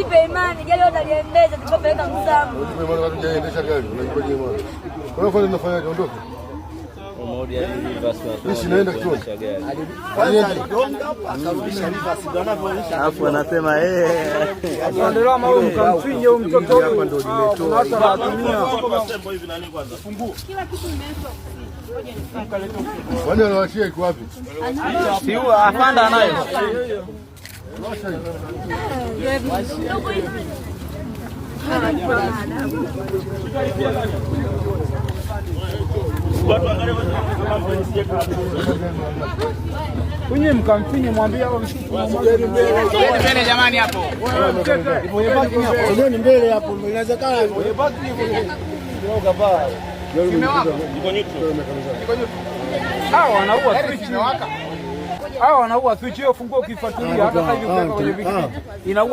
Jipe imani, gari utaliendesha tukapeleka Msamvu. Ujipe imani wakati hujaendesha gari, unajipaje imani? Kwa hiyo fanya unafanyaje, ondoka. Mimi sinaenda kituoni. Alafu anasema eh, Endelea huyu mkamfinye huyu mtoto huyu. Kuna watu wanatumia. Kwani anawashia iko wapi? Si huyu afanda anayo. Washa hiyo. Kunye mkamfinye mwambie hao Mbele jamani hapo. Ni mbele hapo, inawezekana. Hao wanaua switch. Hao wanaua switch hiyo funguo ukifuatilia hata sasa hivi ukiweka kwenye pikipiki inaua.